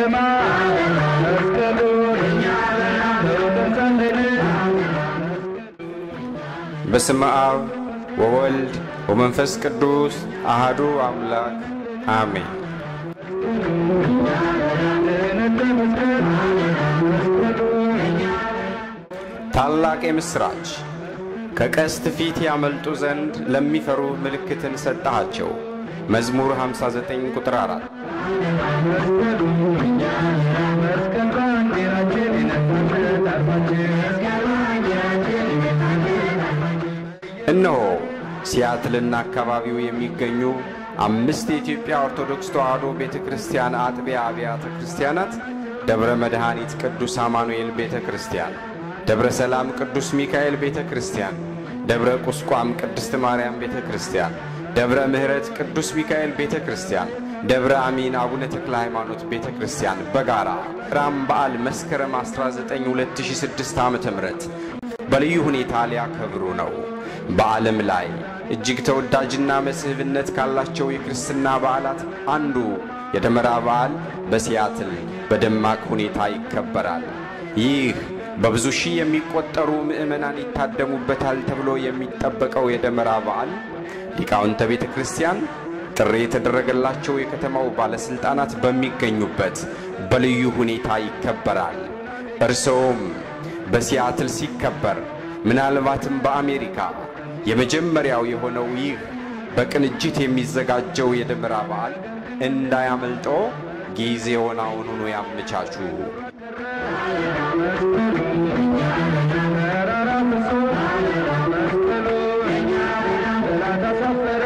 ግርማ መስቀሉን ተንሳለን። በስመ አብ ወወልድ ወመንፈስ ቅዱስ አሃዱ አምላክ አሜን። ታላቅ የምሥራች! ከቀስት ፊት ያመልጡ ዘንድ ለሚፈሩ ምልክትን ሰጠሃቸው። መዝሙር 59 ቁጥር 4። መስቀል ባንዲራችን የነጻነት አርማችን። እነሆ ሲያትልና አካባቢው የሚገኙ 5 የኢትዮጵያ ኦርቶዶክስ ተዋሕዶ ቤተ ክርስቲያን አጥቢያ አብያተ ክርስቲያናት ደብረ መድኃኒት ቅዱስ አማኑኤል ቤተ ክርስቲያን፣ ደብረ ሰላም ቅዱስ ሚካኤል ቤተ ክርስቲያን፣ ደብረ ቁስቋም ቅድስት ማርያም ቤተ ክርስቲያን፣ ደብረ ምሕረት ቅዱስ ሚካኤል ቤተ ክርስቲያን፣ ደብረ አሚን አቡነ ተክለ ሃይማኖት ቤተ ክርስቲያን በጋራ ራም በዓል መስከረም 19 2006 ዓ.ም በልዩ ሁኔታ ሊያከብሩ ነው። በዓለም ላይ እጅግ ተወዳጅና መስህብነት ካላቸው የክርስትና በዓላት አንዱ የደመራ በዓል በሲያትል በደማቅ ሁኔታ ይከበራል። ይህ በብዙ ሺህ የሚቆጠሩ ምዕመናን ይታደሙበታል ተብሎ የሚጠበቀው የደመራ በዓል ሊቃውንተ ቤተ ክርስቲያን፣ ጥሪ የተደረገላቸው የከተማው ባለሥልጣናት በሚገኙበት በልዩ ሁኔታ ይከበራል። እርስዎም በሲያትል ሲከበር ምናልባትም በአሜሪካ የመጀመሪያው የሆነው ይህ በቅንጅት የሚዘጋጀው የደመራ በዓል እንዳያመልጦ ጊዜውን አሁኑኑ ያመቻቹ። ተራራ ፍሶ መስቀሉ ጠላት አሳፈረ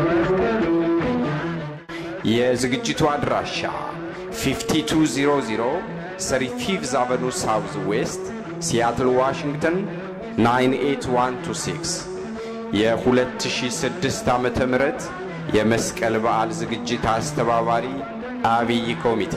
መስቀሉ። የዝግጅቱ አድራሻ 5200 35 Avenue South West፣ ሲያትል ዋሽንግተን 98126። የ2006 ዓመተ ምህረት የመስቀል በዓል ዝግጅት አስተባባሪ አብይ ኮሚቴ።